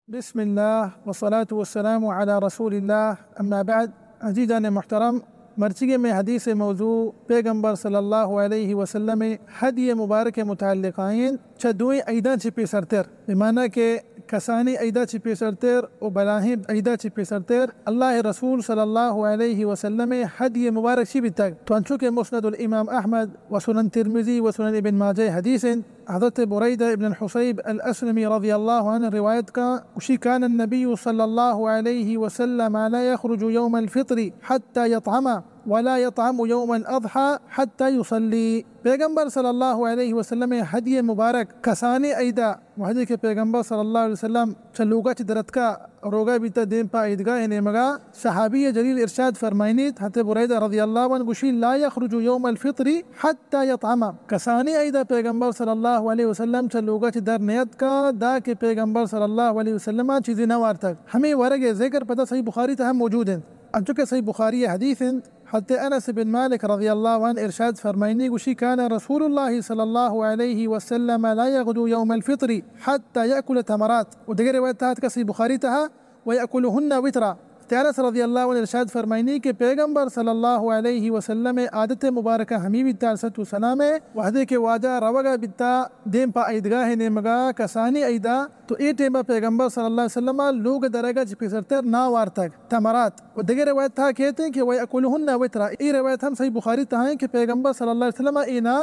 بسم اللہ والصلاة والسلام علی رسول اللہ، اما بعد۔ عزیزان محترم، مرچیگیں مئے حدیث موضوع پیغمبر صلی اللہ علیہ وسلم ہدی مبارک متعلق آئین چہ دوئیں عیداں چہ پیسرتر، بمعنی کہ کسانی عیدا چہ پیسرتر و بلاہیں عیدا چہ پیسرتر اللہ رسول صلی اللہ علیہ وسلم ہدی مبارک چی بیتگ؟ تو انچو کہ مسند الامام احمد و سنن ترمذی و سنن ابن ماجہ حدیث انت، حضرت بریدہ ابن الحصیب الاسلمی رضی اللہ عنہ روایت کا، گوشی، کان النبی صلی اللہ علیہ وسلم لا یخرج یوم الفطر حتی یطعم ولا یطعم یوم الاضحی حتی یصلی۔ پیغمبر صلی اللہ علیہ وسلم ہدی مبارک کسانیں عیدا، وہدے کہ پیغمبر صلی اللہ علیہ وسلم چہ لوگا چہ درتکا روگا بیتا دیم پہ عیدگاہ نیمگا، صحابی جلیل ارشاد فرمائنیت، حضرت بریدہ رضی اللہ عنہ گوشی، لا یخرج یوم الفطر حتی یطعم۔ کسانیں عیدا پیغمبر صلی اللہ علیہ وسلم چہ لوگا چہ در نیتکا، دا کہ پیغمبر صلی اللہ علیہ وسلم چیزی نہ وارتگ۔ ہمیں ورگ ذکر پدا صحیح بخاری تہا موجود انت۔ انچو کہ صحیح بخاری حدیث انت، حضرت انس بن مالک رضی اللہ عنہ ارشاد فرمائنی گوشی، کان رسول اللہ صلی اللہ علیہ وسلم لا یغدو یوم الفطر حتی یأکل تمرات۔ و دگہ روایت تہا صحیح بخاری تہا، و یأکلہن وترا۔ حضرت انس رضی اللہ عنہ ارشاد فرمائنی کہ پیغمبر صلی اللہ علیہ وسلم عادت مبارکہ ہمی بیتا علیہ الصلوۃ والسلام، وہدے کہ واجہ روگا بیتا دیم پہ عیدگاہ نیمگا کسانی عیدا، تو اے ٹیمبا پیغمبر صلی اللہ علیہ وسلم لوگ درگا چہ پیسرتر نا وارتگ، تمرات۔ و دگہ روایت تہا کیت کہ و یأکلہن وترا۔ اے روایت ہم صحیح بخاری تہا ہیں کہ پیغمبر صلی اللہ علیہ وسلم اے نا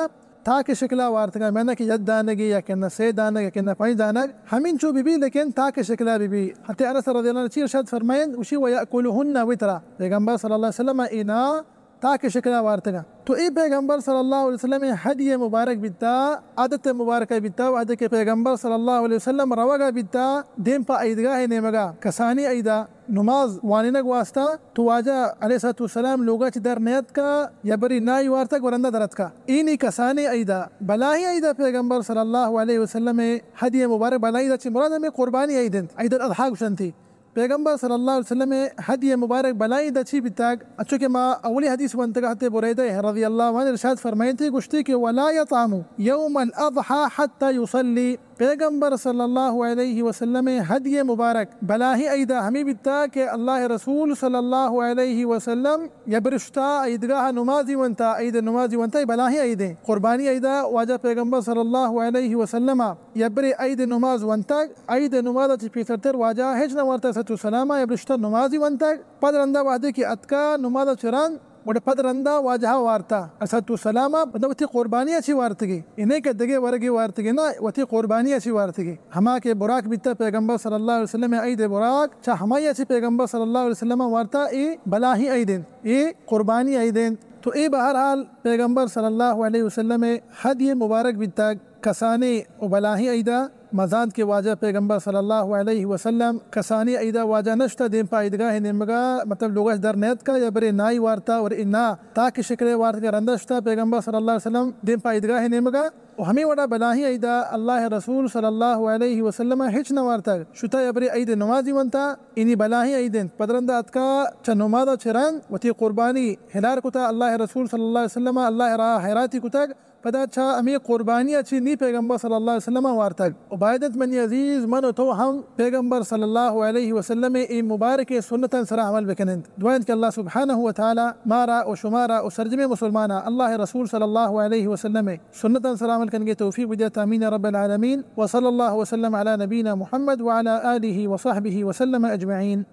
تاک شکلا وارتگا، معنی کہ یک دانگے یا کہ نہ سے دانگ یا کہ نہ پنچ دانگ، ہمینچو بی بی، لیکن تاک شکلا بی بی۔ حضرت انس رضی اللہ عنہ چی ارشاد فرمائیں، گوشی و یأکلہن وترا۔ پیغمبر صلی اللہ علیہ وسلم اے نا تاک شکلا وارتگا۔ تو اے پیغمبر صلی اللہ علیہ وسلم ہدی مبارک بیتا، عادت مبارکہ بیتا، وہدے کہ پیغمبر صلی اللہ علیہ وسلم روگا بیتا دیم پہ عیدگاہ نیمگا کسانی عیدا نماز وانینگ واسطہ، تو واجہ علیہ الصلوۃ والسلام لوگا چہ در نیتکا، یبری نائی وارتگ و رندا درتکا۔ اینی کسانی عیدا، بلاہیں عیدا پیغمبر صلی اللہ علیہ وسلم ہدی مبارک، بلاہیں عیدا چہ مراد ہمیں قربانی عید انت، عید الاضحی گوشنتی۔ پیغمبر صلی اللہ علیہ وسلم ہدی مبارک بلاہیں عیدا چی بیتگ؟ اچو کہ ما اولی حدیث ونتگا، حضرت بریدہ رضی اللہ عنہ ارشاد فرمائیتی، گوشتی کہ ولا یطعم یوم الاضحی حتی یصلی۔ پیغمبر صلی اللہ علیہ وسلم ہدی مبارک بلاہیں عیدا ہمیں بیتا کہ اللہ رسول صلی اللہ علیہ وسلم یبرشتا عیدگاہ نمازی ونتا، عید نمازی ونتا، اے بلاہیں عیدیں۔ قربانی عیدا واجہ پیغمبر صلی اللہ علیہ وسلم یبرے عید نماز ونتگ، عید نماز چہ پیسرتر واجہ ہچ نہ وارتا علیہ الصلوۃ والسلام، یبرشتا نمازی ونتگ۔ پد رندا وہدے کہ اتکا نماز چہ رند، گڑا پد رندا واجہ وارتا علیہ الصلوۃ والسلام، پدا وتی قربانی چی وارتگی؟ انہیں کہ دگہ ورگی وارتگی نہ، وتی قربانی چی وارتگی؟ ہما کہ براک بیتا پیغمبر صلی اللہ علیہ وسلم عید براک، چہ ہمائی چی پیغمبر صلی اللہ علیہ وسلم وارتا، اے بلاہیں عید انت، اے قربانی عید انت۔ تو اے بہرحال پیغمبر صلی اللہ علیہ وسلم ہدی مبارک بیتگ کسانیں و بلاہیں عیدا۔ مزانت کہ واجہ پیغمبر صلی اللہ علیہ وسلم کسانیں عیدا واجہ نشتا دیم پہ عیدگاہ نیمگا، مطلب لوگاش در نیتکا، یبرے نائی وارتا اور انا تاک شکلے وارتگا، رندا شتا پیغمبر صلی اللہ علیہ وسلم دیم پہ عیدگاہ نیمگا۔ و ہمیں وڑا بلاہیں عیدا اللہ رسول صلی اللہ علیہ وسلم ہچ نہ وارتگ، شتا یبرے عید نمازی ونتا، اینی بلاہیں عید انت۔ پد رندا اتکا چہ نمازا چہ رند وتی قربانی ہلار کتا، اللہ رسول صلی اللہ علیہ وسلم اللہ راہ حیراتی کتگ، پدا چہ ہمیں قربانی چی نی پیغمبر صلی اللہ علیہ وسلم وارتگ۔ و باید انت منی عزیز، من و تو ہم پیغمبر صلی اللہ علیہ وسلم اے مبارک سنتاں سرا عمل بکننت۔ دعا انت کہ اللہ سبحانہ و تعالی مارا و شمارا و سرجمیں مسلمانا اللہ رسول صلی اللہ علیہ وسلم سنتاں سرا عمل کنگے توفیق بدیت۔ آمین رب العالمین۔ وصلی اللہ وسلم علی نبینا محمد وعلی آلہ وصحبہ وسلم اجمعین۔